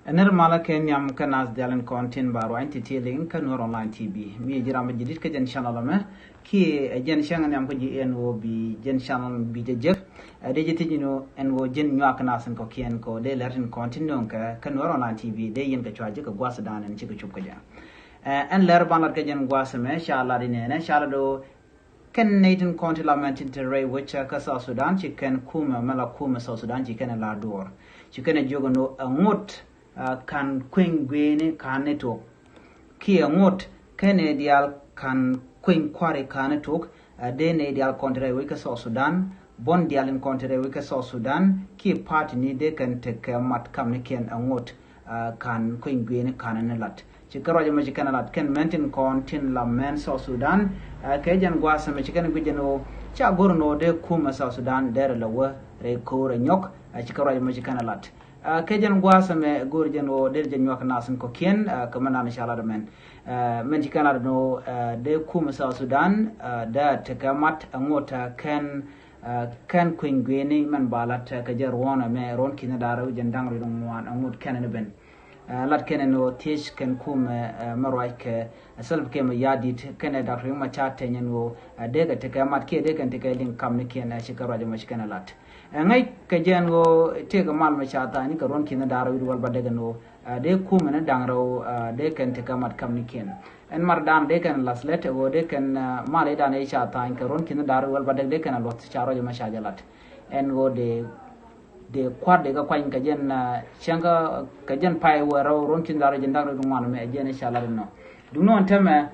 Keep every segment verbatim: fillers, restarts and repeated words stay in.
Ɛ nɛr malä kɛ nhiam kä nath diaal in kɔn tin ba ruany ti ti liŋ kä Nuer Online T V. Mi ji̱ ram mi ji̱ dit kä jɛn channel mɛ kiɛ ɛ jɛn cäŋ nhiam kä ji̱ ɛn ɣöö bi jɛn channel bi jɛ jek. Ɛ dee ji̱ ti ji̱ nu ɛn ɣöö ji̱n nyuak nath in kɔ̱kiɛn kɛ ɣöö dee lɛr tin kɔn tin nööŋ kɛ kä Nuer Online T V dee yɛn kɛ cua ji̱ kɛ gua̱th dan in cikɛ cup kɛ jɛ. Ɛ ɛn lɛr ban lat kä jɛn gua̱th mɛ ca lat inɛnɛ ca lat ɣöö kɛn nɛy tin kɔn ti la mɛn tin te rɛy wecä kä South Sudan ci kɛn kumɛ mɛ la kumɛ South Sudan ci kɛn la duɔɔr. Ci kɛn jiök ɛn ɣöö ɛ ŋot kan kueny guieni kan ni tok. Kiɛ ŋot kɛn nɛy diaal kan kueny kuari kan ni tok. Dee nɛy diaal kɔn ti rɛy wec kä South Sudan, buɔn diaal in kɔn ti rɛy wec kä South Sudan kiɛ party ni dee kɛn tekɛ mat kam ni kiɛn ɛ ŋot kan kueny guieni kan ni lat. Ci kɛ ruac ɛmɔ ci kɛn ɛ lat kɛn mɛn tin kɔn tin la mɛn South Sudan. Kɛ jɛn gua̱a̱th ɛmɛ ci kɛn ɛ guic jɛn ɣöö ca go̱r ɛn ɣöö dee kumɛ South Sudan dee rɛ lɛ wä rɛy ko̱o̱r ɛ nyɔk. Ci kɛ ruac ɛmɔ ci kɛn ɛ lat kɛ jɛn gua̱a̱th ɛmɛ go̱r jɛn ɣöö dee jɛ nyuak nath in kɔ̱kiɛn. Kɛ mɛn dan ca lat ɛmɛn mɛn ci kɛn lat ɛn ɣöö dee kumɛ South Sudan dee tekɛ mat ɛ ŋot kɛn kɛn kueny guieni mɛn ba lat kɛ jɛ ruɔ̱n ɛmɛ ruɔ̱n ki̱n da̱rɛ wi̱c jɛn da̱ŋ rɛw ŋuan ɛ ŋot kɛn ni ben. Lat kɛn ni ɣöö thiec kɛn kumɛ mɛ ruac kɛ Salva Kiir Mayardit kɛn Doctor Riek Machar Teny ɛn ɣöö dee kɛ tekɛ mat kiɛ dee kɛn tekɛ liŋ kam ni kiɛn. Ci kɛ ruac ɛmɔ ci kɛn lat ɛ ŋäc kɛ jɛn ɣöö tëëkɛ mal mɛ ca tha̱a̱ny kɛ ruɔ̱n ki̱n da̱rɛ wi̱c wäl ba dek ɛn ɣöö dee kumɛ ni da̱ŋ rɛw dee kɛn tekɛ mat kam ni kiɛn. Ɛn mar dan dee kɛn lath lɛt ɛ ɣöö dee kɛn mal i̱ dan i̱ ca tha̱a̱ny kɛ ruɔ̱n ki̱n da̱rɛ wi̱c wäl ba dek dee kɛn a luɔth ca ruac ɛmɔ ca jɛ lat ɛn ɣöö dee dee kua̱r dee kɛ kuany kɛ jɛn cäŋ kä kɛ jɛn pay wee rɛw ruɔ̱n ki̱n da̱rɛ jɛn da̱ŋ rɛw ŋuan mɛ ɛ jɛn i̱ ca lat inɔ. Duŋni ɣän tämɛ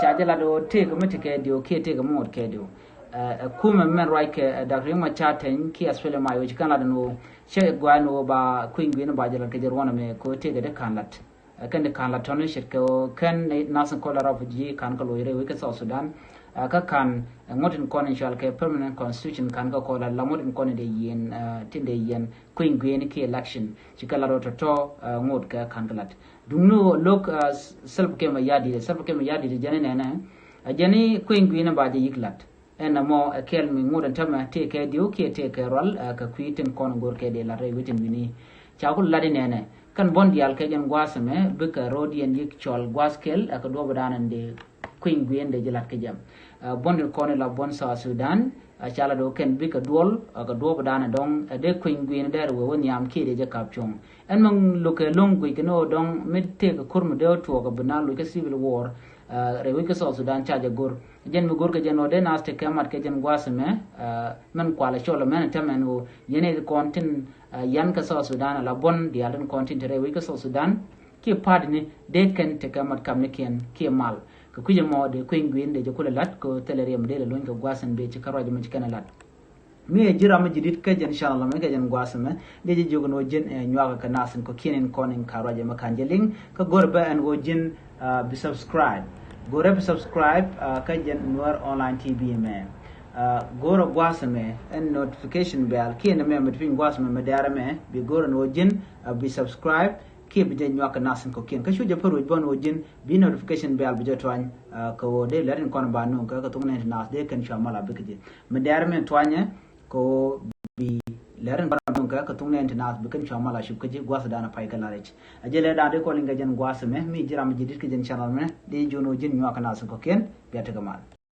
ca jɛ lat ɣöö tëëkɛ mi ti kɛ diw kiɛ tëëkɛ mi ŋot kɛ diw. Ɛ kumɛ mɛn ruac kɛ Doctor Riek Machar Teny kiɛ Australia may ɣöö ci kɛn lat ɛn ɣöö cɛ gua̱a̱n ɣöö ba kueny guieni ba jɛ lat kɛ jɛ ruɔ̱n ɛmɛ kɛ ɣöö tëëkɛ dee ka̱n lat. Kɛn di ka̱n la tɔ̱ni ce̱tkɛ ɣöö kɛn nath in kɔn la refugee ka̱n kɛ loc rɛy wec kä South Sudan. Kä ka̱n ŋot in kɔn in cual kɛ permanent constitution ka̱n kɛ kɔn la la ŋot in kɔn in dee yiɛn tin dee yiɛn kueny guieni kiɛ election ci kɛ lat ɣöö tɔ̱tɔ̱ ŋot kɛ ka̱n kɛ lat. Duŋni ɣöö lo̱k Salva Kiir Mayardit, Salva Kiir Mayardit jɛn in nɛnɛ ɛ jɛn i̱ kueny guieni ba jɛ yi̱k lat. Ɛn ɛmɔ ɛ kɛl mi ŋot ɛn tämɛ tëëkɛ diw kiɛ tëëkɛ rual kɛ kui̱ tin kɔn go̱r kɛ dee lat rɛy wec tin wi̱ni. Ca ku lat inɛnɛ kɛn buɔ̱n diaal kɛ jɛn gua̱a̱th ɛmɛ bikɛ ro̱o̱diɛn yi̱k cɔl gua̱a̱th kɛl kɛ duɔ̱ɔ̱p dan in dee kueny guieni dee ji̱ lat kɛ jɛ. Buɔ̱n tin kɔn in la buɔ̱n South Sudan ca lat ɣöö kɛn bikɛ duɔl kɛ duɔ̱ɔ̱p dan in dɔ̱ŋ ɛ dee kueny guieni dee rɛ wee wä nhiam kiɛ dee jɛ ka̱p cuɔ̱ŋ. Ɛn mɛ lo̱kɛ lo̱ŋ guic kɛ ni ɣöö dɔ̱ŋ mi tëëkɛ ko̱r mi dee wä tuɔɔk kɛ bi na loc kä civil war rɛy wec kä South Sudan ca jɛ go̱r. Jɛn mi go̱rkɛ jɛn ɣöö dee nath tekɛ mat kɛ jɛn gua̱a̱th ɛmɛ mɛn kualɛ cɔl ɛmɛn ɛn tämɛ ɛn ɣöö yɛn ɛ kɔn tin yan kä South Sudan ala buɔ̱n diaal tin kɔn tin te rɛy wec kä South Sudan kiɛ pa̱a̱tni dee kɛn tekɛ mat kamnikiɛn kiɛ mal. Kɛ kui̱c ɛmɔ dee kueny guieni dee jɛ kulɛ la̱t kɛ thilɛ riɛm dee lɛ luny kɛ gua̱a̱th ɛn bee ci kä ruac ɛmɔ ci kɛn ɛ la̱t. Mi ɛ ji̱ ram mi ji̱ di̱t kä jɛn channel ɛmɛ kä jɛn gua̱a̱th ɛmɛ dee jɛ jiök ɛn ɣöö ji̱n ɛ nyuakä kɛ nath in kɔ̱kiɛn in kɔn in ka̱ ruac ɛmɛ ka̱n jɛ liŋ kä go̱rɛ bä ɛn ɣöö ji̱n bi subscribe. Go̱rɛ bi subscribe kä jɛn Nuer Online T V ɛmɛ. Go̱rɛ gua̱a̱th ɛmɛ ɛn notification bell kiɛ ɛn ɛmɛ mi ti piny gua̱a̱th ɛmɛ mi dɛ̈r ɛmɛ bi go̱rɛ ɛn ɣöö ji̱n bi subscribe kiɛ bi jɛ nyuak kɛ nath in kɔ̱kiɛn kä cu jɛ pär wec bä ɛn ɣöö ji̱n bi notification bell bi jɛ tuany. Kɛ ɣöö dee lɛr in kɔn ba nuŋ kɛ kɛ thok nɛn ti nath dee kɛn cua mal a bikɛ ji̱ mi dɛ̈r ɛmɛ tuanyɛ. Kɛ ɣöö bi lɛr in kɔn a nuŋ kɛ kɛ thok nɛn ti nath bi kɛn cua mal a cup kä ji̱ gua̱a̱th dan a pay kɛ la rɛc. A jɛ lɛ dan dee kɔn liŋ kɛ jɛn gua̱a̱th ɛmɛ mi ji̱ ram ji̱ di̱t kɛ jɛn channel mɛ dee ji̱ ɣöö ji̱n nyuak kɛ nath in kɔ̱kiɛn. Bia tekɛ mal.